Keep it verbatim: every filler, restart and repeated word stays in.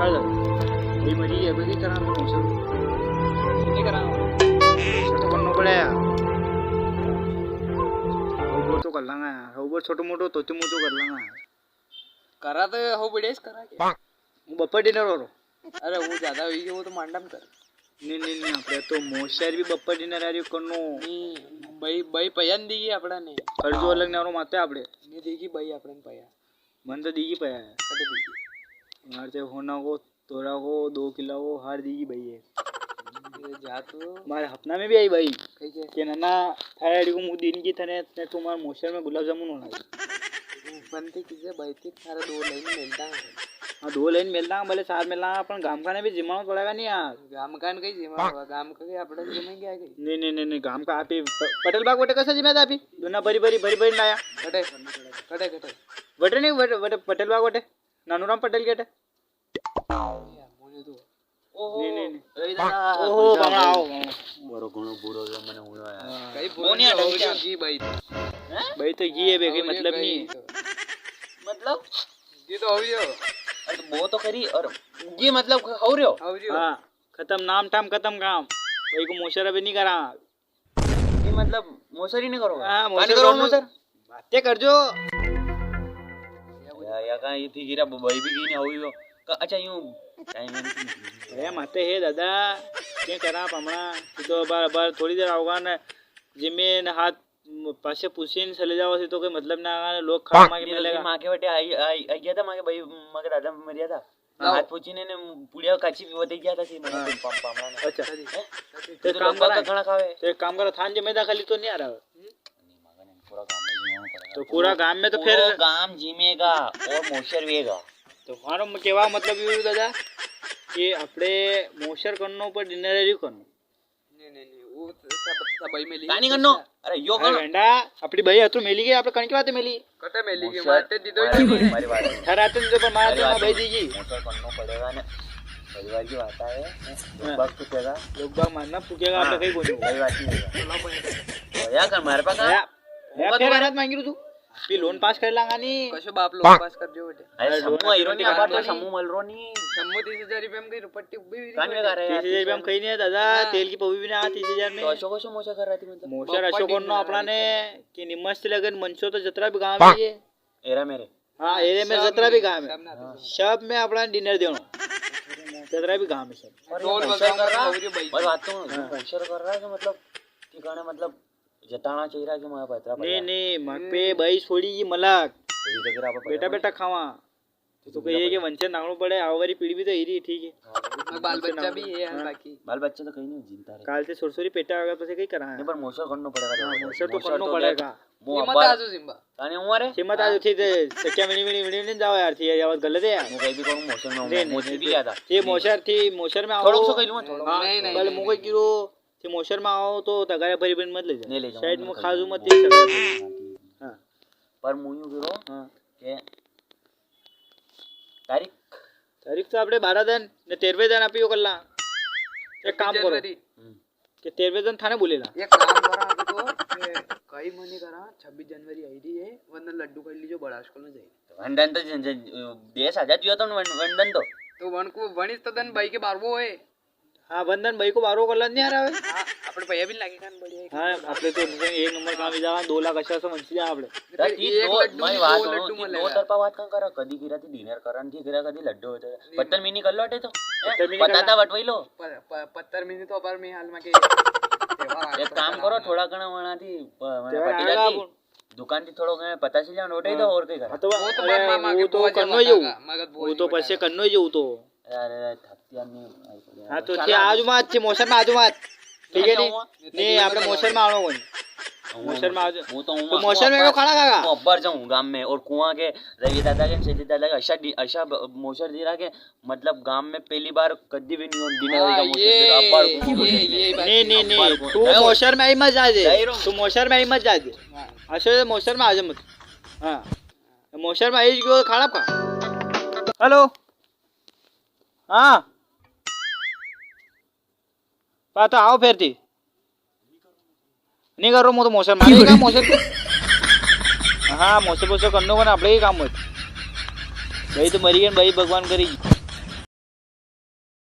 चल, ये मरी है, अभी करा मैं मोसर। नहीं करा। मोसर तो करनो पड़े यार। वो तो कर लांगा यार, वो छोटो मोटो तो मोटो कर लांगा यार। करा तो हो बढ़िया से करा के। वो बप्पा dinner वालो। अरे वो ज्यादा हुई है, वो तो मांडा में कर। नहीं, नहीं, नहीं, अपने तो मोसर भी बप्पा dinner आ रही करनो। नहीं, भाई, भाई पया नी देगी अपना ने। कर्जो अलग ने माते आपड़े। नहीं देगी भाई अपने पया। मन तो दीगी पया है। कटे दीगी? यार, ते होना को, तोरा को, दो किला को हार दीगी भाई है। ये जा तू। मारे सपना में भी आई भाई। कही के? के नना, थारे आड़ी को मुंह दिन की थने, ने तुम्हारे मोसर में गुलाब जामुन होना है। बनती किसे भाई थी, थारे दो लाइन मिलता है। हाँ, दो लाइन मिलता है, भले साथ मिलता है, अपन गाम का ने भी जिमाना पड़ेगा नहीं यार। गाम का ने कहीं जिमा हुआ, गाम का कहीं अपना जिमा क्या कहीं? नहीं, नहीं, नहीं, नहीं, गाम का आप ही प-, पटेल बाग वटे कैसा जिमा था आप ही? दोना भरी, भरी, भरी, भरी लाया। कटे, कटे, कटे। वटे नहीं, वटे, वटे पटेल बाग वटे। नानूराम पटेल गेट है। ओहो, नहीं, नहीं, नहीं। रवि दादा, ओहो, बामणा आओ। बड़ो घणो बुरो हुयो, मने हुयो यार। हाँ। कई बुरो नहीं, नहीं, हो गयो। जी भाई। हैं? भाई तो ये है, बेगे मतलब नहीं। मतलब? ये तो हो गयो। अरे तो वो तो करी, और ये मतलब हो रह्यो? हो रह्यो। हाँ, खत्म नाम, टाम खत्म काम। भाई को मोसर अभी नहीं करा। ये मतलब मोसर ही नहीं करोगा? हाँ, कानी मोसर करो करो। मोसर? बातें कर जो। या, या कहाँ ये थी गिरा, भाई भी नहीं हुई हो। का-, अच्छा, यूं टाइम है नहीं। अरे माते है दादा, क्या करा पामणा? तू तो बार, बार थोड़ी देर आओगा ना, जिमे न हाथ म-, पासे पूछे ने चले जाओ, से तो कोई मतलब ना आगा, लोग खावा मांगे मेरे मिलेगा। माँ के बटे आई, आई, आई गया था, माँ के भाई, माँ के दादा मरिया था। हाँ। हाथ पूछी ने, ने पुड़िया काची भी बदल गया था, सी मने हाँ। तुम पाम-, पामणा ने। अच्छा। हैं? तो तो काम लोग करा। कहाँ खावे? तो एक काम करा, थान जिम्मेदार खाली तो नहीं आ रहा। पूरा गांव में जीमना पड़ेगा। तो पूरा गांव में तो पूरा फिर गांव जीमेगा और मोसर वेगा। तो मारो म-, केवा मतलब यूं दादा कि अपने मोसर करनो पर dinner ही करनो। नहीं, नहीं, नहीं, वो तो सब, सब भाई में ली कानी है करनो? पैसा। अरे यो अरे करनो। बेंडा, अपनी भाई हतरू मेली गई, अपने कण की बात है मेली। कटे मेली गई, मोसर, मारते दी दो ही मारे, नहीं। मारी बात है। हर आते तो पर मार मारी दो ना बात भाई है। जी की। मोसर करनो पड़ेगा ना। परिवार की बात है। लोग बाग तो कहेगा। लोग बाग मानना फूकेगा, हाँ, आपने कहीं कोनी। सही बात नहीं है। तो या कर मारे पास आ। या, या होगा फिर तुम्हारा। रात मांगी रू तू। अभी लोन पास कर लांगा नी। कशो बाप लोन पास कर दियो बेटे। अरे अरे समूह लोन हीरो नहीं, बात अबार तो नहीं। समूह मल रो नहीं। समूह तीस हजार रुपया में कहीं रुपट्टी उब्बी भी नहीं कान लगा रहे हैं तीस हजार रुपया में कहीं नहीं है दादा, हाँ। तेल की पवी भी ना तीस हजार में। तो अशोक, अशोक मोसर कर रहा थी मतलब। मोसर अशोक करना अपना ने कि निमस से लगन मंचो तो जतरा भी गांव है ये। एरा मेरे। हाँ, एरिया में सब जतरा भी में, गांव है। सब ना तो हाँ। सब में अपना dinner देनो। जतरा भी गांव है सब। और ये मोसर कर रहा, और ये भाई। भाई बात तो हाँ। मोसर कर रहा है कि मतलब ठिकाना मतलब जताना चाहिए कि मैं पत्रा नहीं, पड़ा। नहीं, मग पे भाई छोड़ी ये मलाक। बेटा, बेटा खावा। तो कहिए कि वंचन नागणो पड़े, आवा वाली पीढ़ी भी तो ही रही, ठीक है। हाँ। बाल बच्चा भी है यार हाँ। बाकी। बाल बच्चा तो कहीं नहीं जीता रहे। काल से सुरसुरी पेटा आगा तो से कहीं करा है। नहीं, पर मोसर करनो पड़ेगा। हाँ, मोसर तो करनो पड़ेगा। हिम्मत आ जाओ जिम्बा। ताने उमर है? हिम्मत आ जाओ थी, ते सक्या मिनी, मिनी, मिनी नहीं जाओ यार, थी, ये बात गलत है यार। मैं कहीं भी करूँ, मोसर में नहीं, नहीं, मोसर नहीं, भी याद आ। ये मोसर थी, मोसर में आओ। थोड़ा सा कह लूँ, थोड़ा। हाँ, नहीं, नहीं, बल नहीं, मुंह नहीं। गिरो, थी मोसर में आओ तो तगारा भरी भरी मत ले जाओ। नहीं ले जाऊँ, शायद मैं खाजू मत। हाँ। पर मुँह यूँ गिरो हाँ। के तारीख? तारीख तो आपणे बारह दिन, ने तेरहवें दिन आप यो कर ला। एक काम करो। जनवरी। हम्म। के तेरवे दन थाने बोलेला। एक काम करा अभी तो, के कई मनी करा, छब्बीस जनवरी आई रही है, वंदन लड्डू कर लीजो बड़ा स्कूल में जाए। तो वंदन तो जन, जन, देश आजाद हुआ तो वन-, वंदन तो। तो वन को, वनिस तो दन भाई के बारवो है। हाँ, वंदन भाई को बारवो कर लेने आ रहा है। हाँ, अपने भैया भी लागे कान बढ़िया है। हाँ, अपने तो एक नंबर काम ही जावा, दो लाख अस्सी से वंची जा अपने। फिर यार, ठीक एक दो, लड्डू मैं में बात दो सुनो, लड्डू ठीक दो मिलेगा। तरफा बात कहाँ करा, कदी किरा थी dinner करा, ठीक किरा, कदी लड्डू होता है। नहीं, पत्तर नहीं। मिनी कर लो अटे तो, हैं? पत्तर मिनी कर पता लो। था बटवाई लो। प-, प-, पत्तर मिनी तो अबार में हाल में के एक काम करो, थोड़ा घणा वणा थी, प-, वणा त्योहार पटेला आएगा थी, अपन। दुकान थी थोड़ो घणा पता चल जाओ, उठे तो हाँ। और कई करा। हाँ, तो वो तो अरे, मामा, मामा वो के तो बुआ करनो ही जाओ। मगध बुआ वो तो जी पैसे बताएगा। करनो ही जो तो। अरे, अरे, थकतिया नहीं, हाँ, तो चलो। आज मत, मोसर में आज मत। ठीक है, नहीं? नहीं, आपणे मोसर में आणो कोनी। मोसर में आज। वो तो तो मोसर में वो खाना खागा? अब्बर जाऊँ गांव में और कुआं के रवि दादा के, सेजी दादा के, अशा दि-, अशा ब-, मोसर दिरा के, मतलब, गांव में पहली बार कदी भी नहीं हो, दिन हाँ, का मोसर ये, दिरा, अब्बर कुआं ये, ये बात नहीं, नहीं, अब्बर नहीं, कुआं। तू जाओ। मोसर में ही मत जाजे। जाई रहो। तू मोसर में ही मत जाजे। हाँ। अशा मोसर में आज मत। हाँ। मोसर में आई गयो, खाना खा। हेलो। हाँ। पा तो आओ फेर थी। नहीं करो, मु तो मोसर मारेगा, मोसर। हाँ, मोसर, मोसर करनो को ना, अपने ही काम मत। भाई तो मरी गए, भाई भगवान करी।